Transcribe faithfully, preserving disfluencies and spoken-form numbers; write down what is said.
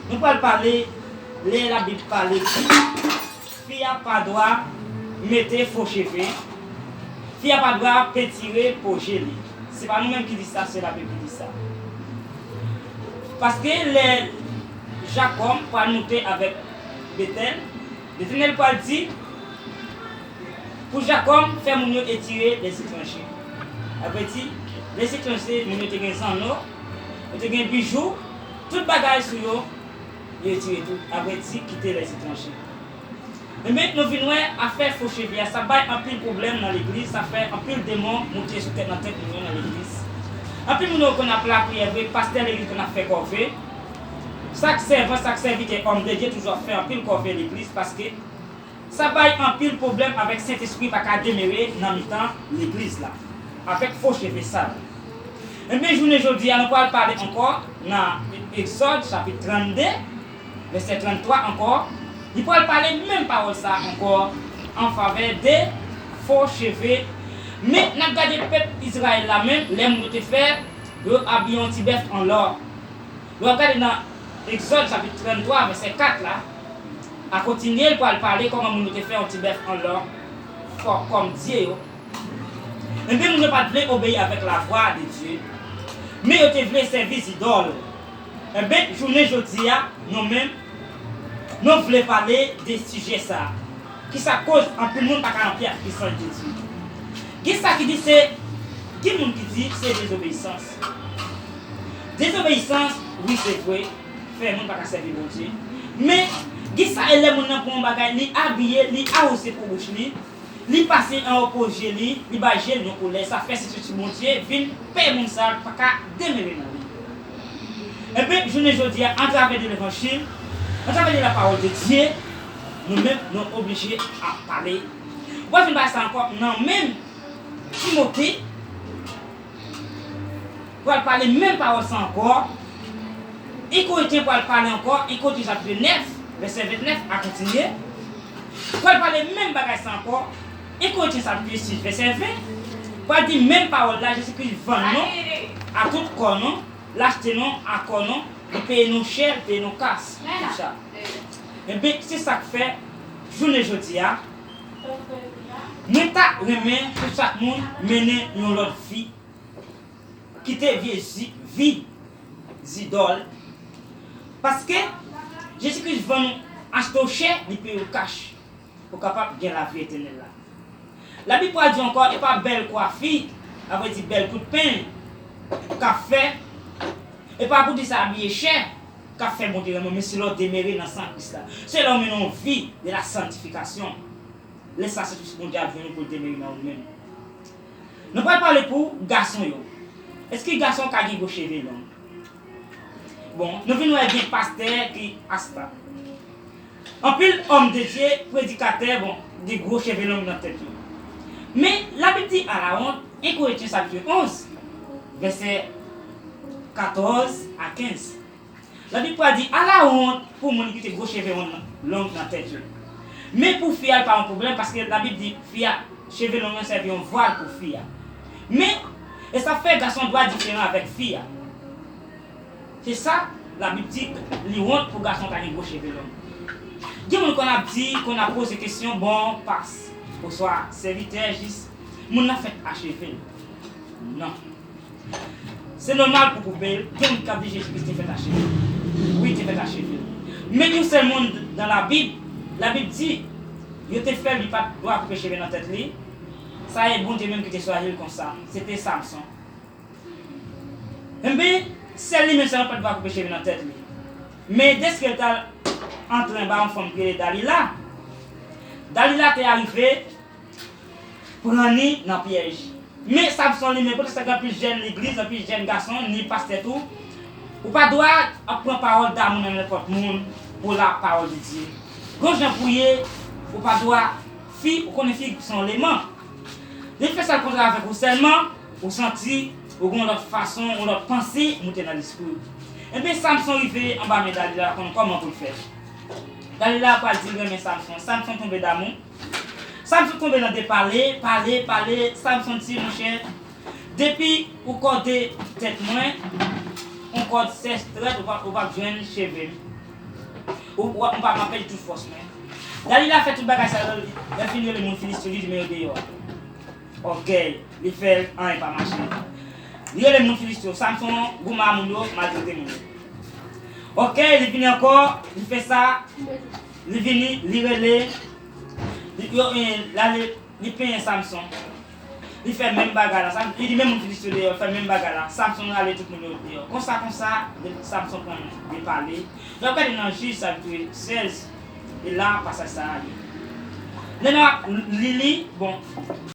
Nou pral pale, lè Labib pale di, fi a pa dwa mete fo cheve, fi a pa dwa pentire po je li. Se pa nou menm ki di sa, se Labib ki di sa. Paske lè Jakòb pral moute avèk Betèl, Letènèl pral di pou Jakòb fè moun yo etire lèzetranje. Sa vle di, lèzetranje, moun yo te gen zanno, yo te gen bijou, tout bagay sou yo, yo etire tou. Sa vle di, kite lèzetranje. Ebyen, nou vin wè afè fo cheve a, sa bay anpil pwoblèm nan legliz, sa fè anpil demon moute sou tèt, nan tèt moun yo nan legliz. Anpil moun yo konn ap lapriyè vre, pastè legliz konn ap fè kòve. Sak sèvan, sak sèvitè, òm de Dye toujou ap fè anpil kòve legliz, paske sa bay anpil pwoblèm avèk Sentespri pa ka demere nan mitan legliz la, avèk fo cheve sal. Ebyen, jounen jodi a, nou pral pale ankò nan Egzòd, chapit trannde, vèsè tranntwa ankò. Li pral pale menm pawòl sa a ankò an favè de fo cheve. Men, n ap gade pèp Izrayèl la menm, lè moun yo te fè, yo abiye yon ti bèf an lò. Lè w ap gade nan Egzòd, chapit tranntwa, vèsè kat la, a kontinye, l pral pale kòman moun yo te fè yon ti bèf an lò, kò-, kòm dye yo. Ebyen, moun yo pa t vle obeyi avèk lavwa de Dye, men yo te vle sèvi zidòl. Ebyen, jounen jodi a, nou menm, nou vle pale de sijè sa a. Kisa k koz anpil moun pa ka anpil ak pisans de Dye? Gen sa ki di se, gen moun ki di se dezobeyisans. Dezobeyisans, wi, se vre, fè moun pa ka sèvi Bondye. Men, gen sa, e lè moun nan pran yon bagay, li abiye, li awoze pou bouch li, li pase anwo po je li, li bay je l yon koulè, sa fè Sentespri Bondye vin pè moun sa a pa ka demere nan li. Ebyen, jounen jodi a, atravè de levanjil, atravè de la parole de Dieu, nou menm, nou oblije ap pale. Ou pa vin bay sa ankò nan menm Timote, pral pale menm pawòl sa ankò. En Korentyen pral pale ankò, en Korentyen chapit nèf, vèsè vennèf a kontinye. Pral pale menm bagay sa ankò, en Korentyen chapit sis, vèsè ven. Pral di menm pawòl la, Jezikri vann nou a tout kò nou, l achte nou a kò nou, li peye nou chè, li peye nou kas, tout sa. Ebyen, se sa k fè, jounen jodi a, mwen ta renmen pou chak moun mennen yon lòt vi. Kite vye zi-, vi zidòl. Paske Jezikri vann nou, achte w chè, li peye w kach. Ou kapab gen lavi etènèl la. Labib pral di ankò, e pa bèl kwafi, sa vle di bèl kout peny, k ap fè, e pa pou di sa abiye chè, k ap fè Bondye renmen w, men se lè w demere nan san Kris la. Se lè w mennen yon vi de la santifikasyon. Lè sa, se Bondye ap vini pou l demere nan ou menm. Nou pral pale pou gason yo. Èske gason ka gen gwo cheve long? Bon, nou vin wè gen pastè ki asta. Anpil òm de Dye, predikatè, bon, gen gwo cheve long nan tèt yo. Men, Labib di alawont, en Korentyen chapit onz, vèsè katòz a kenz. Labib pa di alawont pou moun ki te gwo cheve long nan tèt yo. Men pou fi a, li pa yon pwoblèm, paske Labib di fi a, cheve long nan sèvi yon vwal pou fi a. Men, e sa fè gason dwe diferan avèk fi a. Se sa, Labib di, li wont pou gason ta gen gwo cheve long. Gen moun konn ap di, konn ap poze kesyon, bon, pas, oswa sèvitè, jis, moun nan fèt acheve. Non. Se nòmal pou koupe l, gen moun k ap di Jezi Kris te fèt acheve. Wi, te fèt acheve. Men yon sèl moun nan Labib, Labib di, yo te fè l, li pa t dwa koupe cheve nan tèt li. Sa e Bondye menm ki te chwazi l konsa. Se te Samson. Enben, sèl li menm sèlman pa t dwa koupe cheve nan tèt li. Men deske l t al antre anba yon fanm ki rele Dalila, Dalila te arive pran li nan pyèj. Men Samson li menm, poutèt sa gen anpil jèn legliz, anpil jèn gason, ni pastè tou, ou pa dwa ap pran pawòl damou nan nenpòt moun pou la pawòl de Dye. Gon jan pou ye, ou pa dwa, fi, ou konnen fi se yon leman. Li fè sa l kontre avèk ou sèlman, ou santi ou gen yon lòt fason, yon lòt panse moute nan lespri w. Enben, Samson rive anba men Dalila, konn kòman pou l fè. Dalila pral di l renmen Samson. Samson tonbe damou. Samson tonbe nan de pale, pale, pale. Samson di, monchè, depi ou kòde tèt mwen, yon kòd sèch trèt, ou p ap, ou p ap jwenn cheve m. Ou, ou, ou pa, m ap pèdi tout fòs mwen. Dalila fè tout bagay sa yo, lè fini rele moun Filistin, li di men yo deyò. Ok, li fè anyen pa mache. Li rele moun Filistin, Samson goumen a moun yo, maltrete moun yo. Ok, li vini ankò, li fè sa, li vini, li rele, li, yo, eh, l ale, li penyen Samson. Li fè menm bagay la, Sam- li di men moun Filistin yo deyò, fè menm bagay la. Samson rale tout moun yo deyò. Konsa, konsa, Samson pran de pale. Lè w gade nan Jij chapit sèz, e la pasaj sa a ye. Lè n ap li li, bon,